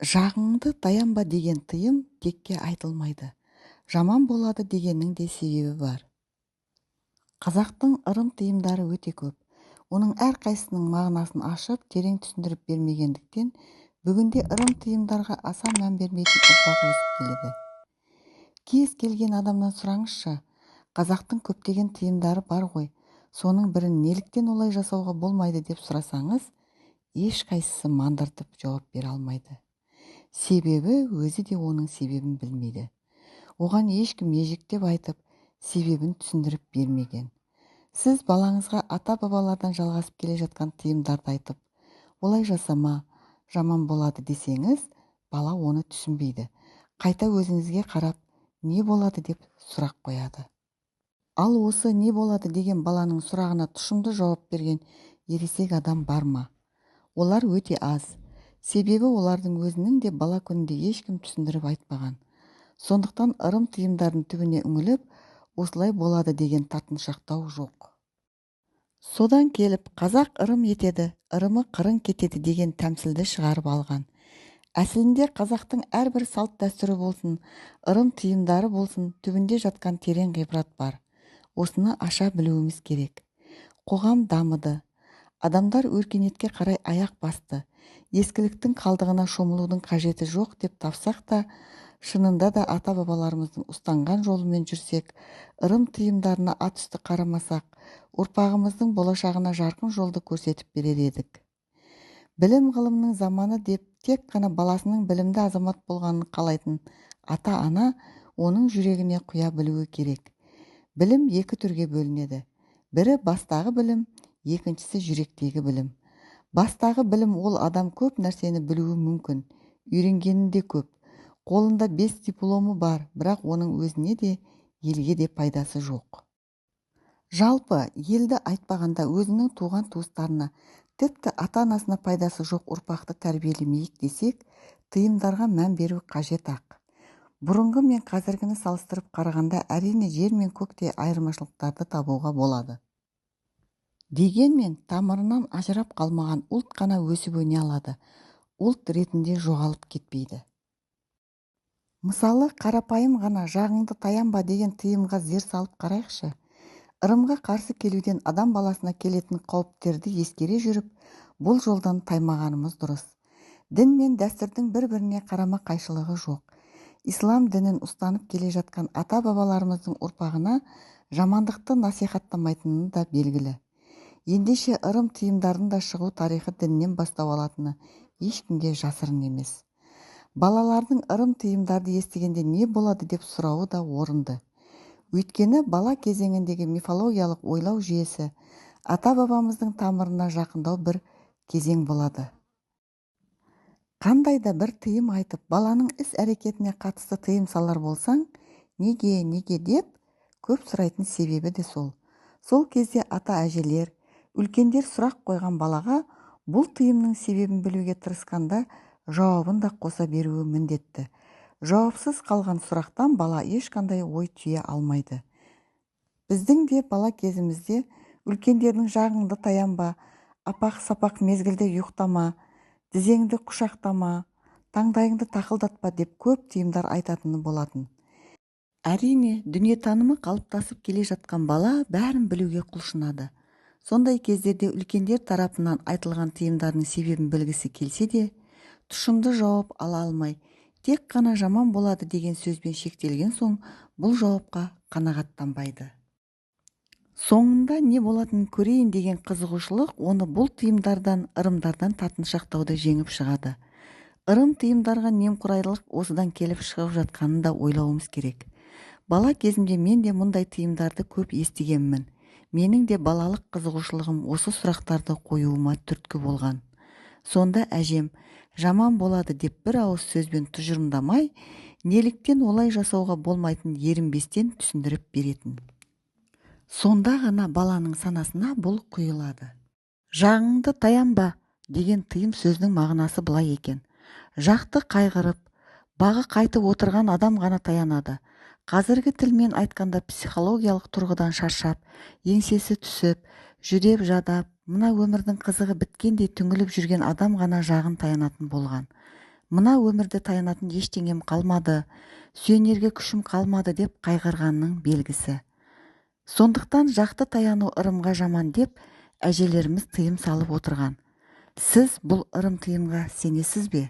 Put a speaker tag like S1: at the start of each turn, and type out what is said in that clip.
S1: Жағыңды таянба деген тыйым текке айтылмайды. Жаман болады дегеннің де себебі бар. Қазақтың ырым-тыйымдары өте көп. Оның әрқайсысының мағынасын ашып, терең түсіндіріп бермегендіктен, бүгінде ырым-тыйымдарға аса мән бермейтін ұрпақ өсіп келеді. Кез келген адамнан сұраңызшы, қазақтың көптеген тыйымдары бар ғой, соның бірін неліктен олай жасауға болмайды деп сұрасаңыз, ешқайсысы мандыртып жауап бере алмайды. Себебі өзі де оның себебін білмейді. Оған ешкім ежіктеп айтып, себебін түсіндіріп бермеген. Сіз балаңызға ата-бабалардан жалғасып келе жатқан тыйымдарды айтып, олай жасама, жаман болады десеңіз, бала оны түсінбейді. Қайта өзіңізге қарап, не болады деп сұрақ қояды. Ал осы не болады деген баланың сұрағына тұшымды жауап берген ересек адам бар ма? Олар өте аз. Себебі олардың өзінің де бала күнінде ешкім түсіндіріп айтпаған. Сондықтан ырым тыйымдардың түбіне үңіліп, осылай болады деген тартыншақтау жоқ. Содан келіп, қазақ ырым етеді, ырымы қырын кетеді деген тәмсілді шығарып алған. Әсілінде қазақтың әрбір салт-дәстүрі болсын, ырым тыйымдары болсын, түбінде жатқан терең ғибрат бар. Осыны аша білуіміз керек. Қоғам дамыды. Адамдар өркениетке қарай аяқ басты. Ескіліктің қалдығына шомылудың қажеті жоқ деп тапсақ та, шынында да ата-бабаларымыздың ұстанған жолымен жүрсек, ырым тыйымдарына ат үсті қарамасақ, ұрпағымыздың болашағына жарқын жолды көрсетіп берер едік. Білім ғылымның заманы деп тек қана баласының білімді азамат болғанын қалайтын ата-ана оның жүрегіне құя білуі керек. Білім екі түрге бөлінеді. Бірі бастағы білім, екіншісі жүректегі білім. Бастағы білім ол адам көп нәрсені білуі мүмкін, үйренгені де көп. Қолында 5 дипломы бар, бірақ оның өзіне де, елге де пайдасы жоқ. Жалпы, елді айтпағанда өзінің туған туыстарына, тіпті ата-анасына пайдасы жоқ ұрпақты тәрбиелемейік десек, тыйымдарға мән беру қажет-ақ. Бұрынғы мен қазіргіні салыстырып қарағанда әрине жер мен көктей айырмашылықтарды табуға болады. Дегенмен тамырынан ажырап қалмаған ұлт қана өсіп өне алады, ұлт ретінде жоғалып кетпейді. Мысалы, қарапайым ғана жағыңды таянба деген тыйымға зер салып қарайықшы. Ырымға қарсы келуден адам баласына келетін қауіптерді ескере жүріп, бұл жолдан таймағанымыз дұрыс. Дін мен дәстүрдің бір-біріне қарама-қайшылығы жоқ. Ислам дінін ұстанып келе жатқан ата-бабаларымыздың ұрпағына жамандықты насихаттамайтыны да белгілі. Ендеше ырым тыйымдардың да шығу тарихы діннен бастау алатыны ешкімге жасырын емес. Балалардың ырым тыйымдарды естігенде не болады деп сұрауы да орынды. Өйткені бала кезеңіндегі мифологиялық ойлау жүйесі ата-бабамыздың тамырына жақындау бір кезең болады. Қандай да бір тыйым айтып, баланың іс-әрекетіне қатысты тыйым салар болсаң, неге, неге деп көп сұрайтын себебі де сол. Сол кезде ата-әжелер, үлкендер сұрақ қойған балаға бұл тыйымның себебін білуге тырысқанда жауабын да қоса беруі міндетті. Жауапсыз қалған сұрақтан бала ешқандай ой түйе алмайды. Біздің де бала кезімізде үлкендердің жағыңды таянба, апақ-сапақ мезгілде ұйықтама, тізеңді құшақтама, таңдайыңды тақылдатпа деп көп тыйымдар айтатыны болатын. Әрине, дүниетанымы қалыптасып келе жатқан бала бәрін білуге құлшынады. Сондай кездерде үлкендер тарапынан айтылған тыйымдардың себебін білгісі келсе де, тұшымды жауап ала алмай, тек қана жаман болады деген сөзбен шектелген соң бұл жауапқа қанағаттанбайды. Соңында не болатынын көрейін деген қызығушылық оны бұл тыйымдардан, ырымдардан тартыншақтауды жеңіп шығады. Ырым тыйымдарға немқұрайлық осыдан келіп шығып жатқанын да ойлауымыз керек. Бала кезімде мен де мұндай тыйымдарды көп естігенмін. Менің де балалық қызығушылығым осы сұрақтарды қоюыма түрткі болған. Сонда әжем жаман болады деп бір ауыз сөзбен тұжырымдамай, неліктен олай жасауға болмайтын ерінбестен түсіндіріп беретін. Сонда ғана баланың санасына бұл құйылады. Жағыңды таянба деген тыйым сөздің мағынасы былай екен. Жақты қайғырып, бағы қайтып отырған адам ғана таянады. Қазіргі тілмен айтқанда психологиялық тұрғыдан шаршап, еңсесі түсіп, жүдеп жадап, мына өмірдің қызығы біткендей түңіліп жүрген адам ғана жағын таянатын болған. Мына өмірде таянатын ештеңем қалмады, сүйенерге күшім қалмады деп қайғырғанның белгісі. Сондықтан жақты таяну ырымға жаман деп әжелеріміз тыйым салып отырған. Сіз бұл ырым тыйымға сенесіз бе?